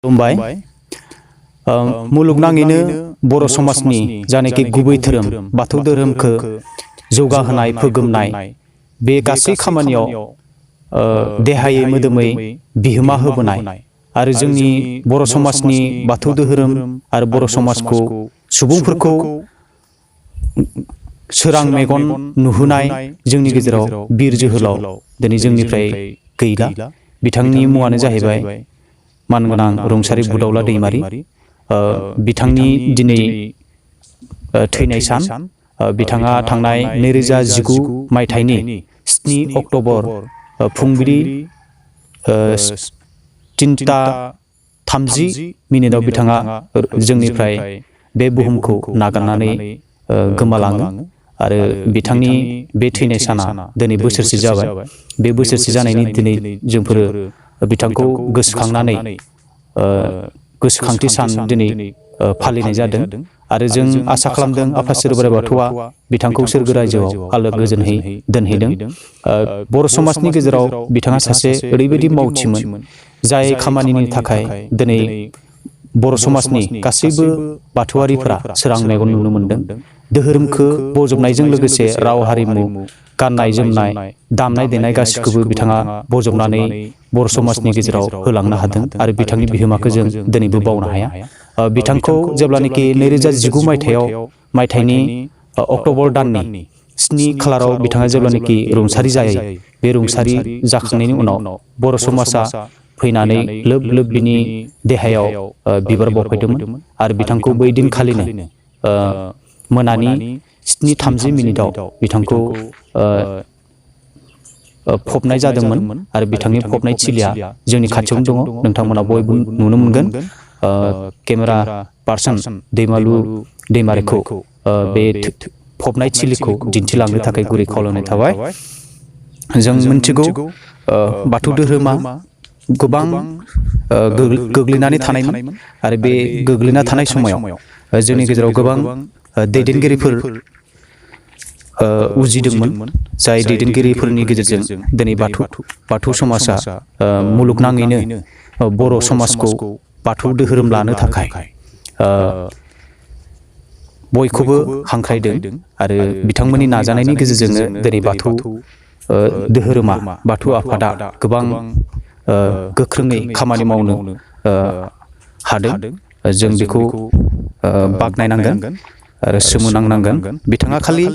खुलुमबाय। मुलुगनाङैनो बर' समाजनि जानाखि गुबै धोरोम बाथौ धोरोमखौ जौगाहोनाय फोगोमनाय बे गासै खामानियाव देहायै मोदोमै बिहोमा होबोनाय आरो जोंनि बर' समाजनि बाथौ धोरोम आरो बर' समाजखौ सुबुंफोरखौ सोरां मेगन नुहोनाय जोंनि गेजेराव बिर जोहोलाव दिनै जोंनिफ्राय गैला। बिथांनि मुङानो जाहैबाय मानगोनां रुंसारि बुदावला दैमारि। बिथांनि दिनै थैनाय सान। बिथाङा थांनाय 2019 मायथाइनि 7 अक्ट'बर फुंबिलि 3:30 बिथाङा जोंनिफ्राय बे बुहुमखौ नागारनानै गोमालाङो आरो बिथांनि बे थैनाय साना दिनै बोसोरसे जाबाय। बे बोसोरसे जानायनि दिनै जोंफोरो बिथांखौ गोसोखांनानै गोसोखांथि सान दिनै फालिनाय जादों आरो जों आसा खालामदों आफा इसोर बोराइ बाथौआ बिथांखौ सोरगो रायजोआव आलो गोजोनै दोनहैदों। बर' समाजनि गेजेराव बिथाङा सासे ओरैबायदि मावथिमोन जाय खामानिनि थाखाय दिनै बर' समाजनि गासैबो बाथौआरिफोरा सोरां मेगन नुनो मोन्दों। धोरोमखौ बजबनायजों लोगोसे राव हारिमु गाननाय जोमनाय दामनाय देनाय गासिखौबो बिथाङा बजबनानै बर' समाजनि गेजेराव होलांनो हादों आरो बिथांनि बिहोमाखौ जों दिनैबो बावनो हाया। बिथांखौ जेब्लानोखि 2019 मायथाइनि अक्ट'बर दाननि 7 खालाराव बिथाङा जेब्लानोखि रुंसारि जायो, बे रुंसारि जाखांनायनि उनाव बर' समाजा फैनानै लोब लोब बिनि देहायाव बिबार बावफैदोंमोन आरो बिथांखौ बै दिनखालिनो मोनानि 7:30 बिथांखौ फबनाय जादोंमोन आरो बिथांनि फबनाय थिलिया जोंनि खाथियावनो दङ। नोंथांमोना बयबो नुनो मोनगोन। केमेरा पार्सन दैमालु दैमारिखौ बे फबनाय थिलिखौ दिन्थिलांनो थाखाय गुरै खावलायनाय थाबाय। जों मिन्थिगौ बाथौ धोरोमा गोबां गोग्लैनानै थानायमोन आरो बे गोग्लैना थानाय समाव जोंनि गेजेराव गोबां दैदेनगिरिफोर उजिदोंमोन, जाय दैदेनगिरिफोरनि गेजेरजों दिनै बाथौ समाजा मुलुगनाङैनो बर' समाजखौ बाथौ धोरोम लानो थाखाय बयखौबो हांख्रायदों आरो बिथांमोननि नाजानायनि गेजेरजोंनो दिनै बाथौ धोरोमा बाथौ आफादा गोबां गोख्रोङै खामानि मावनो हादों। जों बेखौ बाख्नायनांगोन आरो सोमोनांनांगोन। बिथाङा खालि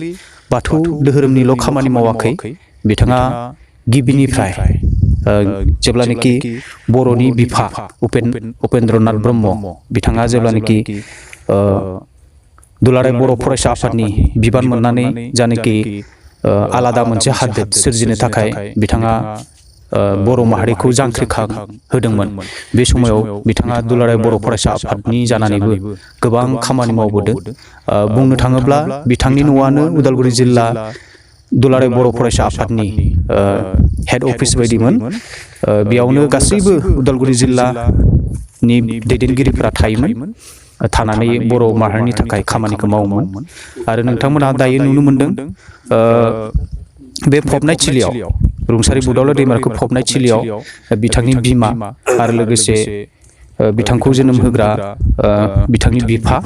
बाथौ धोरोमनिल' खामानि मावाखै, बिथाङा गिबिनिफ्राय जेब्लानोखि बर'नि बिफा उपेन्द्रनाथ ब्रह्म बिथाङा जेब्लानोखि दुलाराय बर' फरायसा आफादनि बिबान मोननानै जानाखि आलादा मोनसे हादोर सोरजिनो थाखाय बिथाङा बर' माहारिखौ जांख्रिखां होदोंमोन। बे समाव बिथाङा दुलाराय बर' फरायसा आफादनि जानानैबो गोबां खामानि मावबोदों। बुंनो थाङोब्ला बिथांनि न'आनो उदालगुरि जिल्ला दुलाराय बर' फरायसा आफादनि हेड अफिस बायदिमोन। बेयावनो गासैबो उदालगुरि जिल्लानि दैदेनगिरिफोरा थायोमोन, थानानै बर' माहारिनि थाखाय खामानिखौ मावोमोन। आरो नोंथांमोनहा दायो नुनो मोनदों बे फबनाय थिलियाव रुंसारि बुदावला दैमारिखौ फबनाय थिलियाव बिथांनि बिमा आरो लोगोसे बिथांखौ जोनोम होग्रा बिथांनि बिफा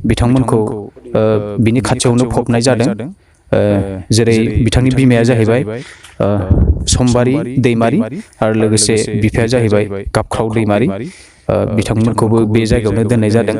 बिथांमोनखौ बिनि खाथियावनो फबनाय जादों। जेरै बिथांनि बिमाया जाहैबाय समबारी दैमारि आरो लोगोसे बिफाया जाहैबाय गाबख्राव दैमारि। बिथांमोनखौबो बे जायगायावनो दोननाय जादों।